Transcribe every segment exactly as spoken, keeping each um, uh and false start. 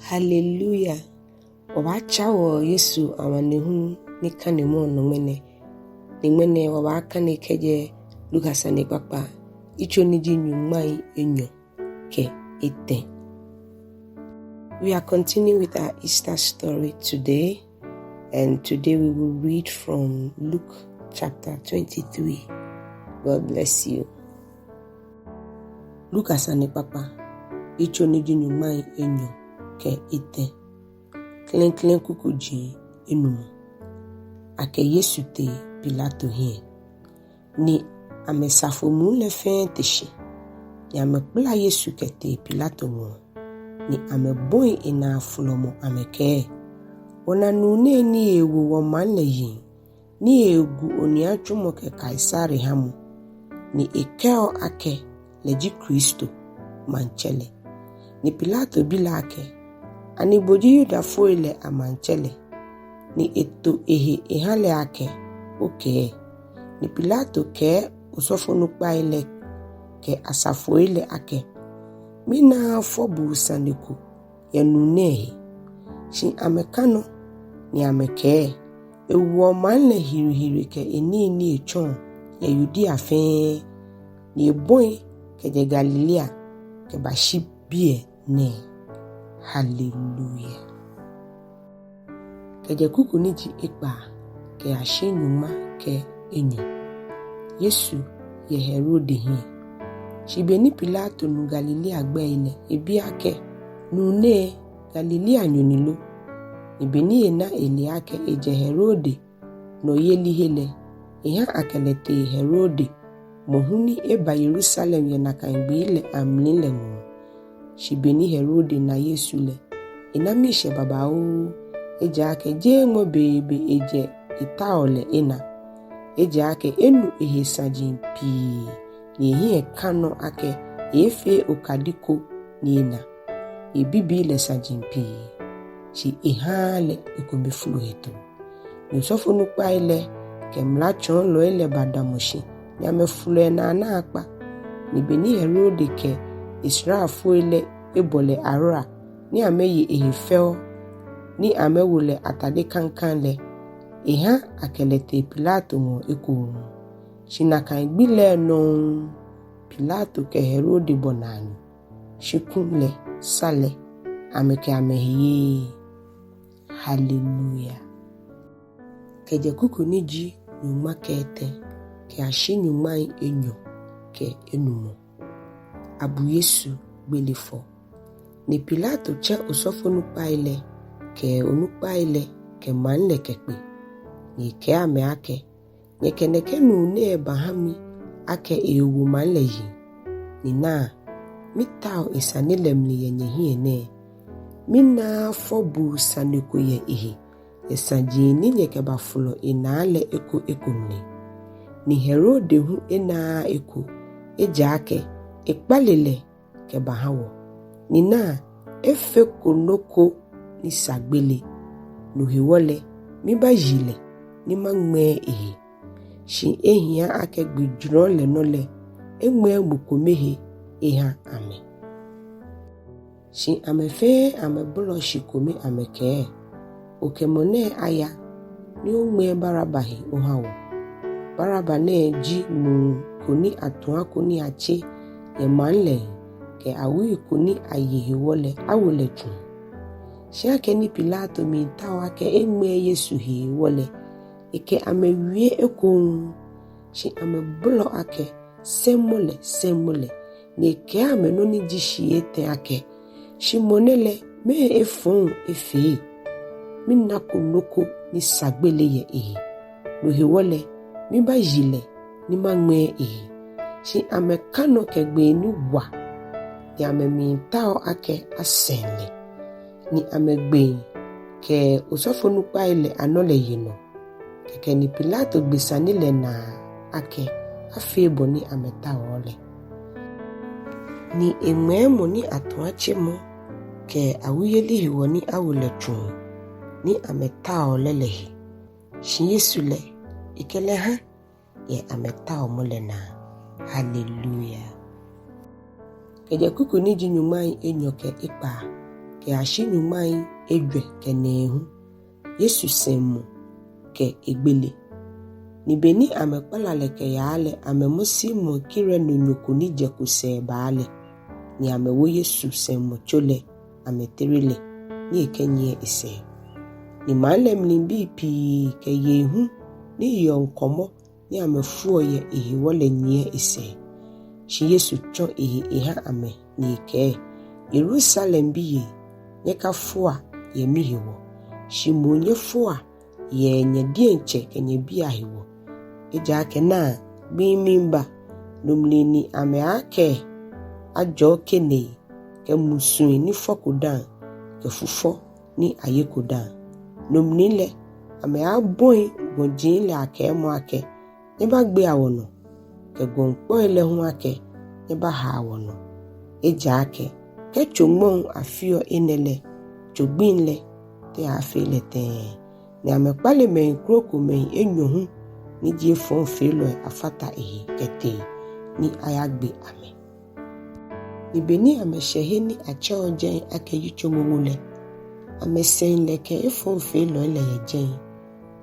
Hallelujah. Wɔbaatsa wɔ Yesu amanehulu nikanemɔ nɔ ŋmɛnɛ. Ni ŋmɛnɛ wɔbaakane kɛjɛ Luka sanekpakpa, yitso ni ji nyɔŋmai enyɔ kɛ etɛ. We are continuing with our Easter story today, and today we will read from Luke chapter twenty-three. God bless you. Luka sanekpakpa, yitso ni ji nyɔŋmai enyɔ kɛ etɛ. Klɛŋklɛŋ kuku ji enumɔ. Akɛ Yesu tee Pilato hiɛ. Ni amɛsafo muu lɛ fɛɛ te shi, ni amɛkpala Yesu kɛtee Pilato ŋɔɔ, ni amɛbɔi enaa folɔmɔ amɛkɛɛ: Wɔna nuu nɛɛ ni eewo wɔmaŋ lɛ yiŋ, ni eegu onia tsumɔ kɛ Kaisare hamɔ, ni ekɛɔ akɛ lɛ ji Kristo, maŋtsɛ lɛ. Ni Pilato bi lɛ akɛ: Ani bo ji Yudafoi lɛ amaŋtsɛ lɛ? Ni eto ehe eha lɛ akɛ: Okɛɛ. Ni Pilato kɛɛ osɔfonukpai lɛ kɛ asafoi lɛ akɛ: Minaaa fɔbuu sane ko yɛ nuu nɛɛ he. Shi amɛka nɔ, ni amɛkɛɛ: Ewo wɔmaŋ lɛ hirihiri kɛ enii ni etsɔɔ yɛ Yudea fɛɛ, ni ebɔi kɛjɛ Galilea kɛbashi biɛ nɛɛ. Hallelujah. Kɛjɛ kuku ni ji ekpaa kɛyashi nyɔŋma kɛ enyɔ. Yesu yɛ Herode hiɛ. Shi beni Pilato nu Galilea gbɛi lɛ, ebi akɛ: Nuu nɛɛ, Galileanyo ni lo? Ni beni ena ele akɛ ejɛ Herode nɔyelihe lɛ, eha akɛ lɛ tee Herode, mɔ hu ni eba Yerusalem yɛ nakai gbii lɛ amli lɛ ŋɔɔ. Shi beni Herode na Yesu lɛ, ena miishɛɛ babaoo, ejaakɛ jeeŋmɔ beebe ejɛ etaoɔ lɛ ena. Ejaakɛ enu ehe saji pii, ni ehiɛ ka nɔ akɛ eeefee okadi ko ni ena. Ebibii lɛ saji pii, shi ehaaa lɛ ekome folo hetoo. Ni osɔfonukpai lɛ kɛ mlatsɔɔlɔi lɛ badamɔ shi, ni amɛfolɔ enaa naakpa. Ni beni Herode kɛ esraafoi lɛ ebɔ lɛ ahora, ni amɛye ehe fɛo, ni amɛwo lɛ atade kaŋkaŋ lɛ, eha akɛ lɛ tee Pilato ŋɔɔ ekoŋŋ. Shi nakai gbi lɛ nɔŋŋ Pilato kɛ Herode bɔ naanyo, shi ku lɛ sa lɛ, amɛkɛ amɛhe yeee. Hallelujah. Kɛjɛ kuku ni ji nyɔŋma kɛ etɛ kɛyashi nyɔŋmai enyɔ kɛ enumɔ. Abu Yesu gbele fɔ. Ni Pilato tsɛ osɔfonukpai lɛ kɛ onukpai lɛ kɛ maŋ lɛ kɛkpe, ni ekɛɛ amɛ akɛ: Nyɛkɛ nɛkɛ nuu nɛɛ baha mi akɛ eewo maŋ lɛ yiŋ. Ni naa, mitaoɔ esane lɛ mli yɛ nyɛhiɛ nɛɛ. Minaaa fɔbuu sane ko yɛ ehe yɛ saji ni nyɛkɛbafolɔ enaa lɛ eko eko mli. Ni Herode hu enaaa eko, ejaakɛ ekpale lɛ kɛbaha wɔ. Ni naa, efeko nɔ ko ni sa gbele. No hewɔ lɛ, mibaayi lɛ ni maŋmɛɛ ehe. Shi ehia akɛ gbijurɔ lɛ nɔ lɛ, eŋmɛɛ mɔ kome he eha amɛ. Shi amɛ fɛɛ amɛbolɔ shi kome amɛkɛɛ: Okɛ mɔ nɛɛ aya, ni oŋmɛɛ Baraba he oha wɔ. Baraba nɛɛ ji nuu ko ni atua ko ni atse yɛ maŋ lɛ, kɛ awui ko ni aye hewɔ lɛ awo lɛ tsuŋ. Shi akɛni Pilato miitao akɛ eŋmɛɛ Yesu he hewɔ lɛ, ekɛ amɛ wie ekoŋŋ. Shi amɛbolɔ akɛ: Sɛŋmɔ lɛ, sɛŋmɔ lɛ. Ni ekɛɛ amɛ nɔ ni ji shii etɛ akɛ: Shi mɔ nɛɛ lɛ, mɛɛ efɔŋ efee? Minako nɔ ko ni sa gbele yɛ ehe. No hewɔ lɛ, mibaayi lɛ ni maŋmɛɛ ehe. Shi amɛka nɔ kɛ gbee ni wa, ni amɛmiitao akɛ asɛŋ lɛ. Ni amɛgbee kɛ osɔfonukpai lɛ anɔ lɛ ye nɔ. Kɛkɛ ni Pilato gbe sane lɛ naa akɛ afee bɔ ni amɛtaoɔ lɛ. Ni eŋmɛɛ mɔ ni atuatsemɔ kɛ awuyeli hewɔ ni awo lɛ tsuŋ ni amɛtaoɔ lɛ lɛ he. Shi Yesu lɛ, ekɛ lɛ ha yɛ amɛtaomɔ lɛ naa. Hallelujah. Kɛjɛ kuku ni ji nyɔŋmai enyɔ kɛ ekpaa kɛyashi nyɔŋmai ejwɛ kɛ nɛɛhu. Yesu sɛŋmɔ kɛ egbele. Ni be ni amɛkpala lɛ kɛyaa lɛ, amɛmɔ Simon Kirenenyo ko ni jɛ kosɛɛ baa lɛ. Ni amɛwo Yesu sɛŋmɔtso lɛ, amɛtere lɛ, ni ekɛnyiɛ esɛɛ. Ni maŋ lɛ mli bii pii kɛ yei hu ni yeɔ ŋkɔmɔ ni amɛfoɔ yɛ ehewɔ lɛ nyiɛ esɛɛ. Shi Yesu tsɔ ehe eha amɛ ni ekɛɛ: Yerusalem biyei, nyɛkafoa yɛ mihewɔ, shi moŋ nyɛfoa yɛ nyɛ diɛŋtsɛ kɛ nyɛbii ahewɔ. Ejaakɛ naa, gbii miiba, no mli ni amɛaakɛɛ: Ajɔɔ kenei kɛ musui ni fɔko dã, kɛ fufɔ ni ayeko dã. No mli lɛ, amɛaabɔi gɔji lɛ akɛɛmɔ akɛ: Nyɛbagbea wɔnɔ, kɛ gɔŋkpɔi lɛ hu akɛ: Nyɛbahaa wɔnɔ. Ejaakɛ kɛ tso ŋmɔŋ afeɔ enɛ lɛ, tso gbiŋ lɛ, te aaafee lɛ tɛŋŋ? Ni amɛkpale mɛi krokomɛi enyɔ hu ni ji efɔŋfeelɔi afata ehe kɛtee ni ayagbe amɛ. Ni be ni amɛshɛ he ni atsɛɔ jɛi akɛ Yitso Ŋoŋo lɛ, amɛsɛŋ lɛ kɛ efɔŋfeelɔi lɛ yɛ jɛi.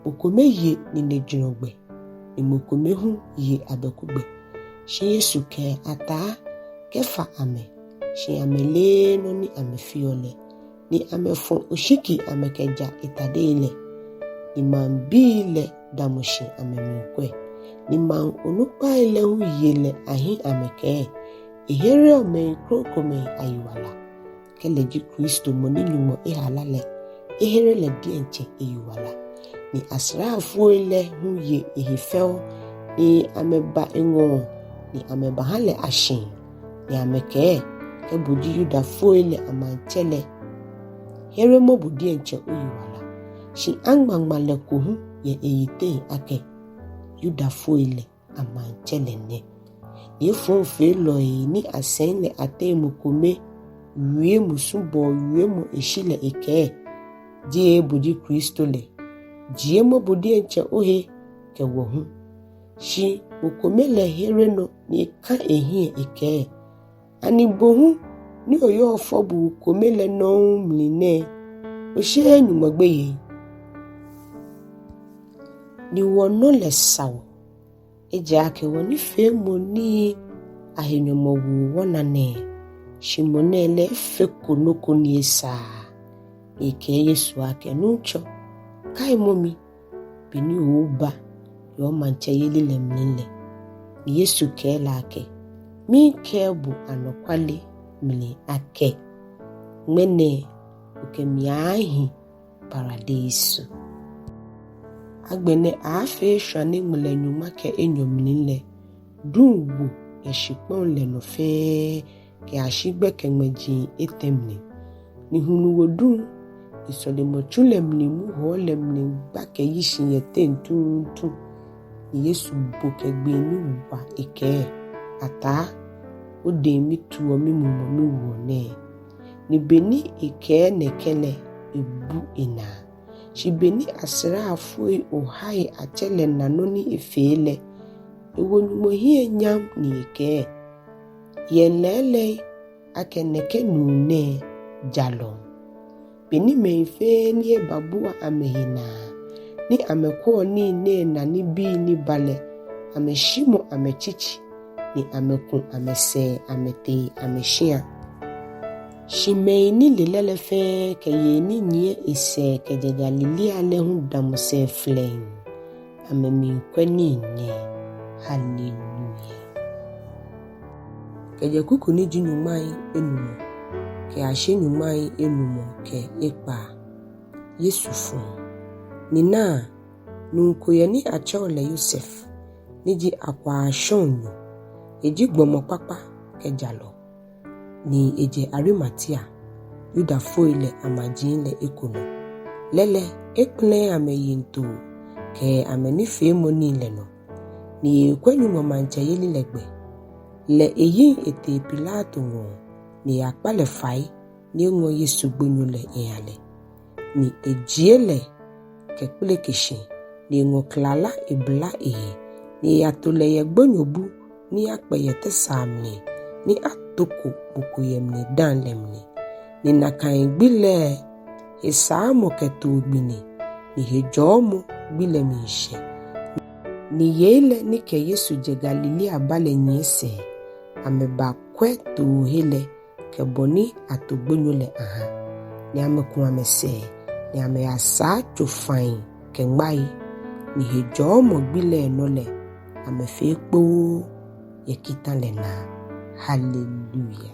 Mɔ kome ye ninejurɔgbɛ, ni mɔ kome hu ye abɛkugbɛ. Shi Yesu kɛɛ: Ataa, kɛfa amɛ, shi amɛleee nɔ ni amɛfeɔ lɛ. Ni amɛfɔ oshiki amɛkɛja etadei lɛ. Ni maŋbii lɛ damɔ shi amɛmiikwɛ. Ni maŋ onukpai lɛ hu ye lɛ ahi amɛkɛɛ: Ehereɔ mɛi krokomɛi ayiwala. Kɛ lɛ ji Kristo mɔ ni Nyɔŋmɔ ehala lɛ, ehere lɛ diɛŋtsɛ eyiwala. Ni asraafoi lɛ hu ye ehe fɛo, ni amɛba eŋɔɔ, ni amɛbaha lɛ ashiŋ, ni amɛkɛɛ: Kɛ bo ji Yudafoi lɛ amaŋtsɛ lɛ, heremɔ bo diɛŋtsɛ oyiwala. Shi aŋma ŋmalɛ ko hu yɛ eyiteŋ akɛ: Yudafoi lɛ amaŋtsɛ lɛ nɛ. Ni efɔŋfeelɔi ni asɛŋ lɛ ateŋ mɔ kome wie musubɔɔ wiemɔ eshi lɛ ekɛɛ: Jeee bo ji Kristo lɛ, jiemɔ bo diɛŋtsɛ ohe kɛ wɔ hu. Shi mɔ kome lɛ here nɔ ni eka ehiɛ ekɛɛ: Ani bo hu ni oyɔɔ fɔbuu kome lɛ nɔŋŋ mli nɛɛ, osheee Nyɔŋmɔ gbeyei? Ni wɔnɔ lɛ sa wɔ, ejaakɛ wɔnifeemɔ nii ahe nyɔmɔwoo wɔna nɛɛ, shi mɔ nɛɛ lɛ efeko nɔ ko ni esaaa. Ni ekɛɛ Yesu akɛ: Nuŋtsɔ, kaimɔ mi be ni oooba yɛ omaŋtsɛyeli lɛ mli lɛ. Ni Yesu kɛɛ lɛ akɛ: Miikɛɛ bo anɔkwale mli akɛ, ŋmɛnɛ okɛ mi aaahi Paradeiso. Agbɛnɛ aaafee shwane ŋmɛlɛ nyɔŋma kɛ enyɔ mli lɛ, duŋ wo yɛ shikpɔŋ lɛ nɔ fɛɛ kɛyashi gbɛkɛ ŋmɛji etɛ mli. Ni hulu wo duŋ, ni sɔlemɔtsu lɛ mli muhɔɔ lɛ mli gba kɛyi shi yɛ teŋ tuuntu. Ni Yesu bo kɛ gbee ni wa ekɛɛ: Ataa, odɛŋ mituɔ mimumɔ miwoɔ nɛɛ. Ni be ni ekɛɛ nɛkɛ lɛ, ebu enaa. Shi be ni asraafoi ohai atsɛ lɛ na nɔ ni efee lɛ, ewo Nyɔŋmɔ hiɛ nyam ni ekɛɛ: Yɛŋ lɛɛlɛŋ akɛ nɛkɛ nuu nɛɛ jalɔ. Be ni mɛi fɛɛ ni ebabua amɛhe naa, ni amɛkwɛɔ nii nɛɛ na nibii ni ba lɛ, amɛshimɔ amɛtsitsi, ni amɛku amɛsɛɛ amɛtee amɛshia. Shi mɛi ni le lɛ lɛ fɛɛ kɛ yei ni nyiɛ esɛɛ kɛjɛ Galilea lɛ hu damɔ sɛɛ flɛŋŋ, amɛmiikwɛ nii nɛɛ. Haleluya. Kɛjɛ kuku ni ji nyɔŋmai enumɔ kɛyashi nyɔŋmai enumɔ kɛ ekpaa. Yesu fɔɔ. Ni naa, nuu ko yɛ ni atsɛɔ lɛ Yosef, ni ji akwaashɔŋnyo, eji gbɔmɔ kpakpa kɛ jalɔ, ni ejɛ Arimatia, Yudafoi lɛ amaji lɛ eko nɔ. Lɛ lɛ, ekpɛlɛɛɛ amɛyiŋtoo kɛ amɛnifeemɔ nii lɛ nɔ, ni eekwɛ Nyɔŋmɔ maŋtsɛyeli lɛ gbɛ. Lɛ eyiŋ etee Pilato ŋɔɔ, ni eyakpa lɛ fai ni eŋɔ Yesu gbonyo lɛ eha lɛ. Ni ejie lɛ kɛkpeleke shi, ni eŋɔ klala ebla ehe, ni eyato lɛ yɛ gbonyobu ni akpɛ yɛ tɛsaa mli, ni atoko mɔ ko yɛ mli dã lɛ mli. Ni nakai gbi lɛ hesaamɔ kɛ too gbi ni, ni hejɔɔmɔ gbi lɛ miishɛ. Ni yei lɛ ni kɛ Yesu jɛ Galilea ba lɛ nyiɛ sɛɛ, amɛbakwɛ toohe lɛ kɛ bɔ ni ato gbonyo lɛ aha. Ni amɛku amɛsɛɛ, ni amɛyasaa tsofaai kɛ ŋmai, ni hejɔɔmɔ gbi lɛ nɔ lɛ amɛfee kpoo yɛ kita lɛ naa. Haleluya.